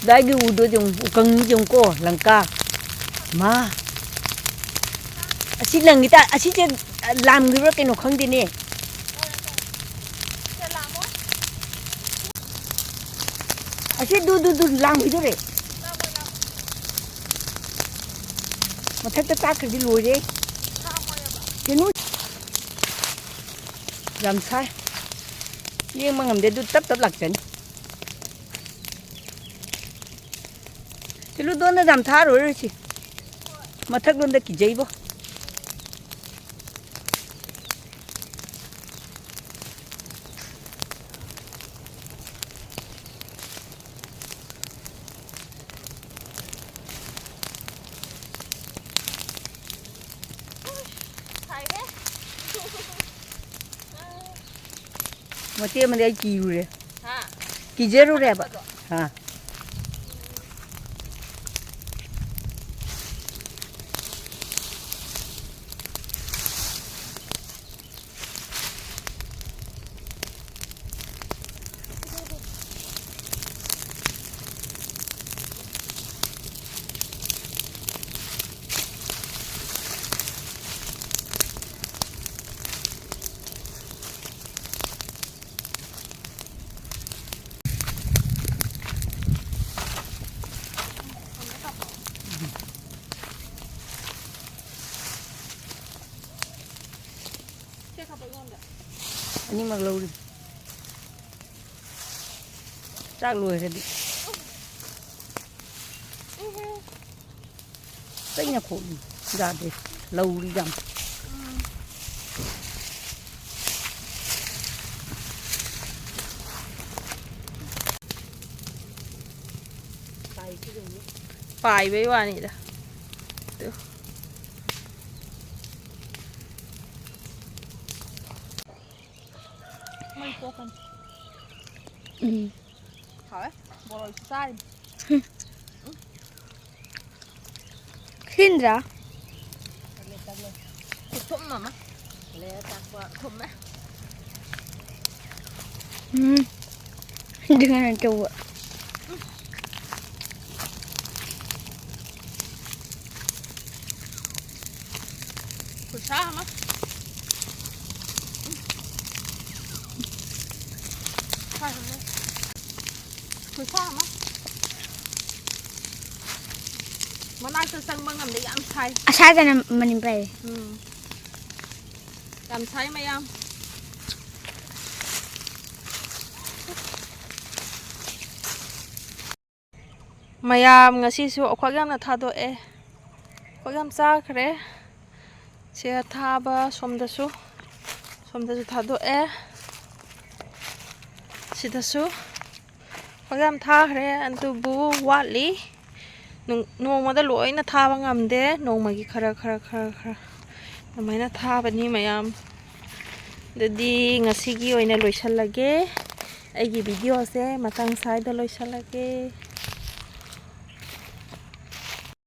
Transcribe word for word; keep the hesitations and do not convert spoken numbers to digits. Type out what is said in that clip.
ꯑꯗꯥꯏꯒꯤ ꯎꯗꯣ ꯌꯦꯡꯉꯨ, ꯎꯀꯪ ꯌꯦꯡꯉꯨꯀꯣ, ꯂꯪꯀꯥ꯫ ꯃꯥ꯫ ꯑꯁꯤ ꯂꯪꯒꯤ ꯇꯥ-, ꯑꯁꯤꯁꯦ ꯂꯥꯝꯈꯤꯕ꯭ꯔꯥ ꯀꯩꯅꯣ ꯈꯪꯗꯦꯅꯦ꯫ ꯑꯁꯤ ꯗꯨ, ꯗꯨ, ꯗꯨ ꯂꯥꯝꯈꯤꯗꯣꯔꯦ꯫ ꯃꯊꯛꯇ ꯇꯥꯛꯈ꯭ꯔꯗꯤ ꯂꯣꯏꯔꯦ꯫ ꯀꯩꯅꯣ꯫ ꯌꯥꯝ ꯁꯥꯏ꯫ ꯂꯦꯡꯕ ꯉꯝꯗꯦ, ꯑꯗꯨ ꯇꯞ ꯇꯞ ꯂꯥꯛꯆꯅꯤ꯫ ꯆꯤꯂꯨꯗꯣꯟꯗ ꯌꯥꯝ ꯊꯥꯔꯨꯔꯁꯤ꯫ ꯃꯊꯛꯂꯣꯝꯗ ꯀꯤꯖꯩꯕꯣ꯫ ꯃꯇꯦꯛ ꯑꯃꯗꯤ ꯑꯩ ꯀꯤꯔꯨꯔꯦ꯫ ꯍꯥ? ꯀꯤꯖꯔꯨꯔꯦꯕ꯫ ꯑꯄꯠꯄꯗꯣ? ꯍꯥ꯫ ꯑꯅꯤꯃꯛ ꯂꯧꯔꯤ꯫ ꯆꯥꯛ ꯂꯣꯏꯔꯗꯤ꯫ ꯆꯩꯅ ꯈꯣꯠꯂꯤ꯫ ꯌꯥꯗꯦ꯫ ꯂꯧꯔꯤ ꯌꯥꯝ꯫ ꯄꯥꯏꯕꯩ ꯋꯥꯅꯤꯗ꯫ ꯇꯨ꯫ ꯃꯩ ꯄꯣꯛꯀꯅꯤ꯫ ꯎꯝ꯫ ꯍꯥꯎꯋꯦ꯫ ꯕꯣꯔꯣꯏꯁꯨ ꯆꯥꯔꯤꯅꯤ꯫ ꯁꯤꯟꯗ꯭ꯔꯥ? ꯇꯜꯂꯦ, ꯇꯜꯂꯦ꯫ ꯈꯨꯊꯨꯝ ꯑꯃ꯫ ꯂꯩꯔ ꯆꯥꯛꯄ ꯊꯨꯝꯃꯦ꯫ ꯎꯝ꯫ ꯑꯗꯨꯃꯥꯏꯅ ꯇꯧꯕ꯫ ꯈꯨꯠꯁꯥ ꯑꯃ꯫ ꯈꯨꯠꯁꯥ ꯑꯃ꯫ ꯃꯅꯥꯛꯇ ꯆꯪꯕ ꯉꯝꯗꯦ, ꯌꯥꯝ ꯁꯥꯏ꯫ ꯑꯁꯥꯗꯅ ꯃꯅꯤꯄꯨꯔ꯫ ꯎꯝ꯫ ꯌꯥꯝ ꯁꯥꯏ ꯃꯌꯥꯝ꯫ ꯃꯌꯥꯝ ꯉꯁꯤꯁꯨ ꯑꯣꯈꯥꯛ ꯌꯥꯝꯅ ꯊꯥꯗꯣꯛꯑꯦ꯫ ꯑꯣꯈꯥꯛ ꯌꯥꯝ ꯆꯥꯈ꯭ꯔꯦ꯫ ꯁꯤ ꯊꯥꯕ ꯁꯣꯝꯗꯁꯨ, ꯁꯣꯝꯗꯁꯨ ꯊꯥꯗꯣꯛꯑꯦ꯫ ꯁꯤꯗꯁꯨ ꯑꯣꯈꯥꯛ ꯌꯥꯝ ꯊꯥꯈ꯭ꯔꯦ, ꯑꯗꯨꯕꯨ ꯋꯥꯠꯂꯤ꯫ ꯅꯣꯡ-, ꯅꯣꯡꯃꯗ ꯂꯣꯏꯅ ꯊꯥꯕ ꯉꯝꯗꯦ, ꯅꯣꯡꯃꯒꯤ ꯈꯔ ꯈꯔ ꯈꯔ ꯈꯔ ꯑꯗꯨꯃꯥꯏꯅ ꯊꯥꯕꯅꯤ ꯃꯌꯥꯝ꯫ ꯑꯗꯨꯗꯤ ꯉꯁꯤꯒꯤ ꯑꯣꯏꯅ ꯂꯣꯏꯁꯤꯜꯂꯒꯦ꯫ ꯑꯩꯒꯤ ꯚꯤꯗꯤꯑꯣꯁꯦ ꯃꯇꯥꯡ ꯁ꯭ꯋꯥꯏꯗ ꯂꯣꯏꯁꯤꯜꯂꯒꯦ꯫